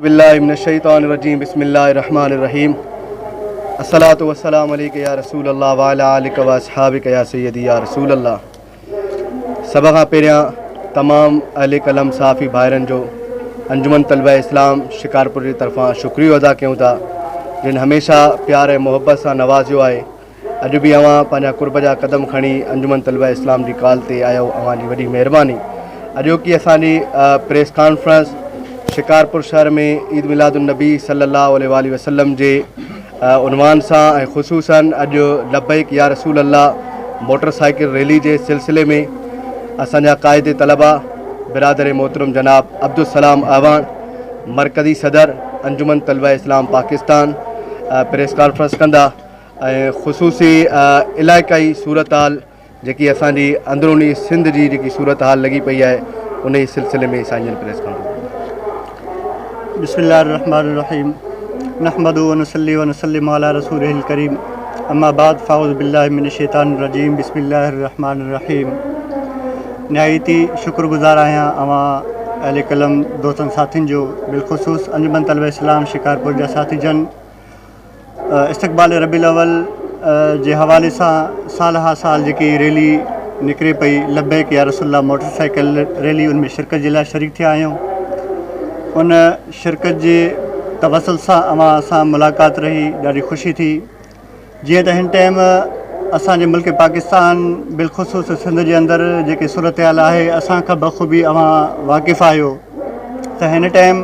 بالله من الشيطان الرجيم بسم الله الرحمن الرحيم الصلاة والسلام عليك يا رسول الله وعلى آلك واصحابك يا سيدي يا رسول الله سڀ کان پهريان تمام اهل قلم صحافي ڀائرن جو انجمن طلبه اسلام شڪارپور جي طرفان شڪريو ادا ڪيون ٿا جن هميشه پيار ۽ محبت سان نوازيو آهي اڄ به اوهان پنهنجا قرب جا قدم کڻي انجمن طلبه اسلام جي ڪال تي آيو اوهان جي وڏي مهرباني. اڄوڪي اسان جي پريس ڪانفرنس شڪارپور شهر ۾ عيد ميلاد النبي صلي الله عليه واٰله وسلم جي عنوان سان ۽ خصوصا اڄ لبيڪ يا رسول الله موٽر سائيڪل ريلي جي سلسلي ۾ اسان جا قائد طلبه برادر محترم جناب عبدالسلام اعواڻ مرڪزي صدر انجمن طلبه اسلام پاڪستان پريس ڪانفرنس ڪندا. ۽ خصوصي علائقائي صورتحال جيڪي اسان جي اندروني سنڌ جي جيڪي صورتحال لڳي پئي آهي انهي سلسلي ۾ سائين جن پريس ڪانفرنس ڪئي. بسم الله الرحمن الرحيم نحمده ونصلي ونسلم علي رسوله الڪريم اما بعد فاعوذ بالله من الشيطان الرجيم بسم الله الرحمن الرحيم نهايت ئي شڪر گذار آهيان اوهان اهل قلم دوستن ساٿين جو بالخصوص انجمن طلبه اسلام شڪارپور جا ساٿي جن استقبال ربيع الاول جي حوالي سان سال ها سال جيڪي ريلي نڪري پئي لبيڪ يا رسول الله موٽر سائيڪل ريلي ان ۾ شرڪت جي لاء شريڪ ٿيا آهيون ان شرڪت جي توسل سان اوهان سان ملاقات رهي ڏاڍي خوشي ٿي جيئن ته هن ٽائيم اسان جي ملڪ پاڪستان بالخصوص سنڌ جي اندر جيڪي صورتحال آهي اسان کان بخوبي اوهان واقف آهيو ته هن ٽائيم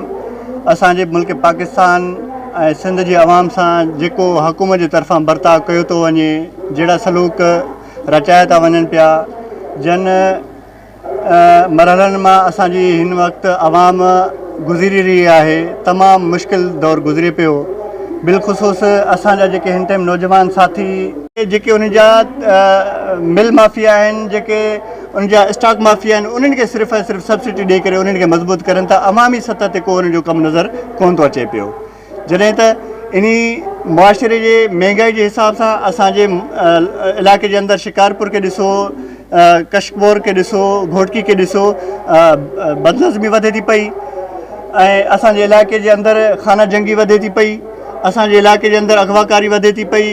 اسان جي ملڪ پاڪستان ۽ سنڌ جي عوام سان جيڪو حڪومت جي طرفان برتاء ڪيو ٿو وڃي جهڙا سلوڪ رچايا ٿا وڃن پيا جن مرحلن مان اسان جي هن وقت عوام گذري رهي آهي تمام مشڪل دور گذري پيو بالخصوص اسان جا جيڪي هن ٽائيم نوجوان ساٿي جيڪي انهن جا مل مافيا آهن جيڪي انهن جا اسٽاڪ مافيا آهن انهن کي صرف ۽ صرف سبسڊي ڏئي ڪري انهن کي مضبوط ڪرن ٿا عوامي سطح تي ڪو انهن جو ڪم نظر ڪونه ٿو اچي پيو جڏهن ته انهي معاشري جي مهنگائي جي حساب سان اسان جي علائقي جي اندر شڪارپور کي ڏسو ڪشمور کي ڏسو گهوٽڪي کي ڏسو بدنظمي وڌي ٿي پئي ۽ اسان جي علائقي جي اندر خانه جنگي وڌي ٿي پئي اسان جي علائقي جي اندر اغواڪاري وڌي ٿي پئي،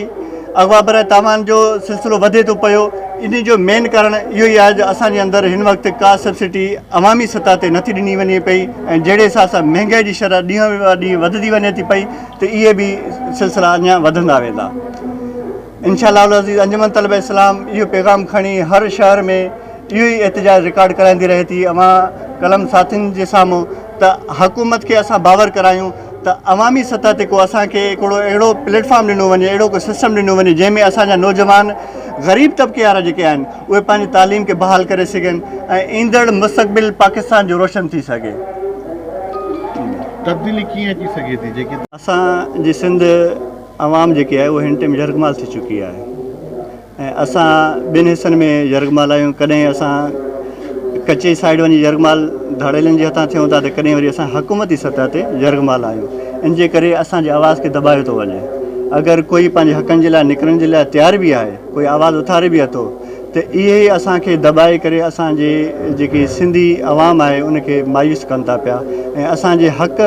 اغوا براء تاوان جو سلسلو وڌي ٿو پيو، انهي جو مين ڪارڻ اهو ئي آهي جو اسان جي اندر هن وقت ڪا سبسڊي عوامي سطح تي نٿي ڏني وڃي پئي ۽ جهڙي حساب سان مهنگائي جي شرح ڏينهن به ڏينهن وڌندي وڃي ٿي پئي ته اهي به سلسلا اڃا وڌندا ويندا. انشاء الله العزيز انجمن طلبه اسلام اهو پيغام کڻي هر شهر ۾ اهو ئي احتجاج رڪارڊ ڪرائيندي رهي ٿي اوهان قلم ساٿين جي سامهون ته حڪومت کي اسان باور ڪرايون ته عوامي سطح تي ڪو اسان کي هڪڙو اهڙو پليٽ فارم ڏنو وڃي اهڙو ڪو سسٽم ڏنو وڃي جنهن ۾ اسان جا نوجوان غريب طبقي وارا جيڪي آهن اهي پنهنجي تعليم کي بحال ڪري سگهن ۽ ايندڙ مستقبل پاڪستان جو روشن ٿي سگهي. تبديلي ڪيئن اچي سگهي ٿي جيڪي. اسان جي سنڌ عوام جيڪي آهي اهو هن ٽيم يرغمال ٿي چڪي آهي. ۽ اسان ٻن حصن ۾ يرغمال آهيون ڪڏهن اسان ڪچي سائيڊ وڃي يرغمال ڌاڙيلن جي هٿان ٿيون ٿا ته ڪڏهن وري اسان حڪومتي سطح تي يرغمال آهيون ان جي ڪري اسان جي آواز کي دٻايو ٿو وڃي اگر ڪوئي پنهنجي حقن جي لاء نڪرڻ جي لاء تيار به آهي ڪوئي آواز اٿاري به اٿو ته اهي ئي اسان کي دٻائي ڪري اسان جي جيڪي سنڌي عوام آهي ان کي مايوس ڪن ٿا پيا ۽ اسان جي حق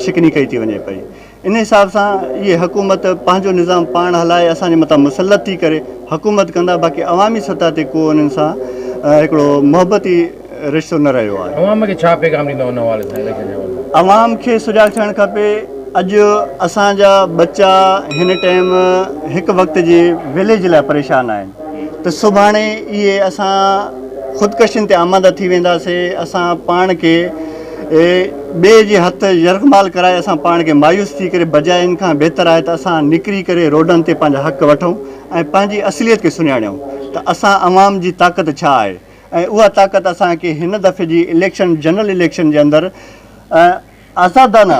شڪني ڪئي ٿي وڃي پئي ان حساب سان اهي حڪومت پنهنجو نظام پاڻ هلائي اسان جي مٿان مسلط ٿي ڪري حڪومت ڪندا باقي عوامي سطح تي ڪو انهن سان هڪڙو محبتي رشتو نه رهيو آهي. عوام کي ڇا پيغام ڏيندؤ ان حوالي سان اليڪشن جي حوالي سان؟ عوام کي سجاڳ ٿيڻ کپي اڄ اسان جا ٻچا هن ٽائيم هڪ وقت جي ويلي جي لاء پريشان آهن ته سڀاڻي اهي اسان خودڪشين تي آماده ٿي وينداسي اسان پاڻ کي ٻئي جي هٿ يرغمال ڪرائي اسان پاڻ کي مايوس ٿي ڪري بجاء ان کان بهتر آهي ته اسان نڪري ڪري روڊن تي پنهنجا حق وٺون ۽ پنهنجي اصليت کي سڃاڻيون ته اسان عوام جي طاقت ڇا آهي ۽ اها طاقت اسان کي هن دفعي جي اليڪشن جنرل اليڪشن جي اندر آزادانه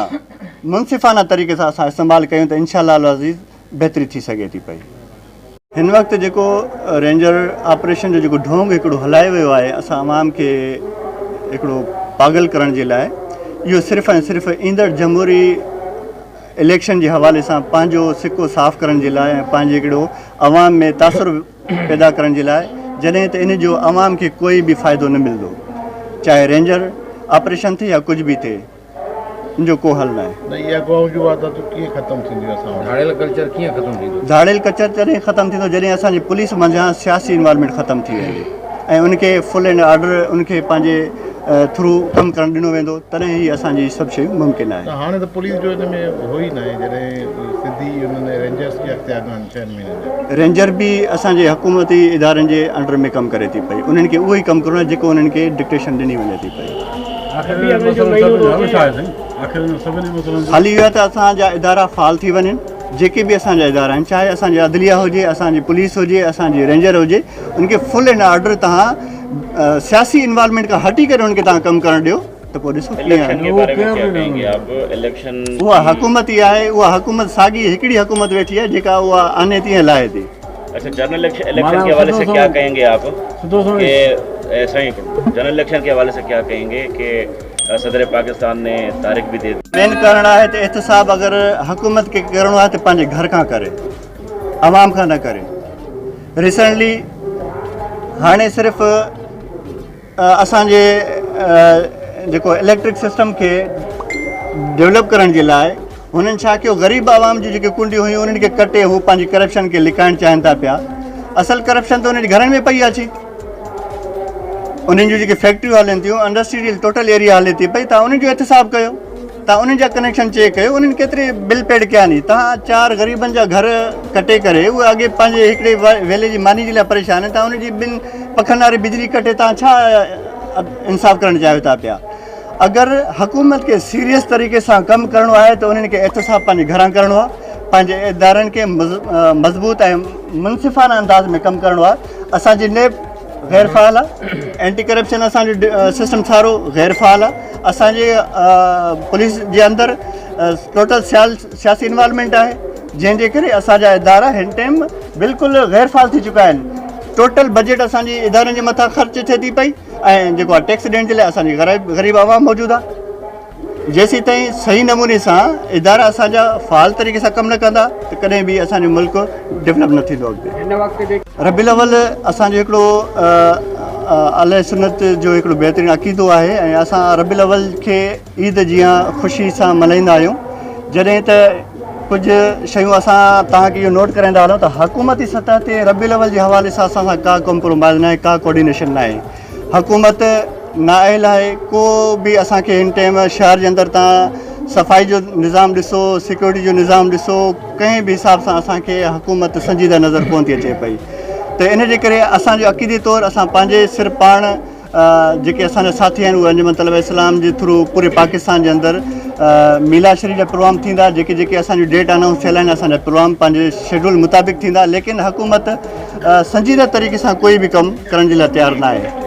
منصفانه طريقي سان اسان استعمال ڪيون ته انشاء الله العزيز بهتري ٿي سگهي ٿي پئي. هن وقت جيڪو رينجر آپريشن جو جيڪو ڍونگ هڪڙو هلايو ويو آهي اسان عوام کي هڪڙو پاڳل ڪرڻ جي لاء اهو صرف ۽ صرف ايندڙ جمهوري اليڪشن جي حوالي سان پنهنجو سڪو صاف ڪرڻ جي لاء ۽ پنهنجي هڪڙو عوام ۾ تاثر پيدا ڪرڻ جي لاء جڏهن ته ان جو عوام کي ڪوئي به فائدو نه ملندو چاهي رينجر آپريشن ٿئي يا ڪجهه به ٿئي. ان جو ڪو حل ناهي. نه اها اغوائون جون وارداتون ڪيئن ختم ٿينديون اسان وٽ؟ ڌاڙيل ڪلچر ڪيئن ختم ٿيندو؟ ڌاڙيل ڪلچر تڏهن ختم ٿيندو جڏهن اسان جي پوليس منجهان سياسي انوالومينٽ ختم ٿي ويندي ۽ ان کي فل اينڊ آرڊر ان کي پنهنجي ٿرو ڪم ڪرڻ ڏنو ويندو تڏهن ئي اسان جي سڀ شيون ممڪن آهن. نه هاڻي ته پوليس جو ان ۾ هو ئي ناهي جڏهن سڌي انهن رينجرس کي اختيار ڏنا آهن ڇهن مهينن جا. رينجر به اسان جي حڪومتي ادارن جي انڊر ۾ ڪم ڪري ٿي پئي انهن کي اهو ئي ڪم ڪرڻو آهي جيڪو انهن کي ڊڪٽيشن ڏني وڃي ٿي پئي. آخر انهن مسئلن سڀني جو حل ڇا آهي سائين؟ آخر انهن سڀني مسئلن جو. حل اهو آهي ته اسان جا ادارا فعال ٿي وڃن جيڪي به اسان جا ادارا آهن چاهي اسان جي عدليه هجي اسان جي پوليس هجي اسان جي رينجر هجي ان کي فل اينڊ آرڊر تهان سياسي انوالومينٽ کان هٽي ڪري ان کي تهان ڪم ڪرڻ ڏيو ته پوء ڏسو ڪيئن اها حڪومت ئي آهي اها حڪومت ساڳي هڪڙي حڪومت ويٺي آهي جيڪا اها آني ٿي ۽ لاهي ٿي. اچھا جنرل اليڪشن کے حوالي سي ڪيا ڪهين گي آپ ڪي سائين جنرل اليڪشن کے حوالي سي ڪيا ڪهين گي ڪي صدر پاڪستان ني تاريخ به the. مين ڪارڻ آهي ته احتساب اگر حڪومت کي ڪرڻو آهي ته پنهنجي گهر کان ڪري عوام کان نه ڪري ريسنٽلي هاڻي صرف اسان جي جيڪو اليڪٽرڪ سسٽم کي ڊيولپ ڪرڻ جي لاء هنن ڇا ڪيو غريب عوام جون جيڪي ڪنڊيون هيون انهن کي ڪٽي هو پنهنجي ڪرپشن کي لڪائڻ چاهين ٿا پيا اصل ڪرپشن ته انهن جي گهرن ۾ پئي اچي انهن جون جيڪي فيڪٽريون هلن ٿيون انڊسٽريل ٽوٽل ايريا هلي ٿي پئي تان انهن جو احتساب ڪيو تان انهن جا ڪنيڪشن چيڪ ڪيو انهن ڪيتري بل پيڊ ڪيا ني تان چار غريبن جا گهر ڪٽي ڪري اهي اڳي پنهنجي هڪڙي ويلي جي ماني جي لاء پريشان آهن تان انهن جي ٻن پکن واري بجلي ڪٽي تان ڇا انصاف ڪرڻ چاهيو ٿا پيا اگر حڪومت کي سيريس طريقي سان ڪم ڪرڻو آهي ته انهن کي احتساب پنهنجي گهران ڪرڻو آهي پنهنجي ادارن کي مضبوط ۽ منصفانه انداز ۾ ڪم ڪرڻو آهي اسان جي نيب غير فعال آهي اينٽي ڪرپشن اسان جو سسٽم سارو غير فعال آهي اسان جي پوليس جي اندر ٽوٽل سياسي انوالومينٽ آهي جنهن جي ڪري اسان جا ادارا هن ٽائيم بلڪل غير فعال ٿي چڪا آهن ٽوٽل بجيٽ اسان جي ادارن جي مٿان خرچ ٿئي ٿي پئي ۽ جيڪو آهي ٽيڪس ڏيڻ جي لاء اسان جي غريب غريب عوام موجود آهي جيسين تائين صحيح نموني سان ادارا اسان جا فعال طريقي سان ڪم نه ڪندا ته ڪڏهن به اسان جو ملڪ ڊولپ نه ٿيندو اڳتي ربيع الاول اسان جو هڪڙو اهل سنت جو هڪڙو بهترين عقيدو آهي ۽ اسان ربيع الاول کي عيد جيان خوشي سان ملهائيندا آهيون جڏهن ته ڪجهه شيون اسان توهان کي اهو نوٽ ڪرائيندا هلون ته حڪومتي سطح تي ربيع الاول جي حوالي سان اسان سان ڪا ڪمپرومائز ناهي ڪا ڪوآرڊينيشن ناهي حڪومت نااهل آهي ڪو به اسان کي هن ٽائيم شهر جي اندر تان صفائي جو نظام ڏسو سيڪيورٽي جو نظام ڏسو ڪنهن به حساب سان اسان کي حڪومت سنجيده نظر ڪون ٿي اچي پئي ته ان جي ڪري اسان جو عقيدي طور اسان پنهنجي سر پاڻ جيڪي اسان جا ساٿي آهن اهي انجمن طلبه اسلام جي ٿرو پوري پاڪستان جي اندر ميلاد شريف جا پروگرام ٿيندا جيڪي جيڪي اسان جون ڊيٽ انائونس ٿيل آهن اسان جا پروگرام پنهنجي شيڊول مطابق ٿيندا ليڪن حڪومت سنجيده طريقي سان ڪوئي به ڪم ڪرڻ جي لاء تيار نه آهي.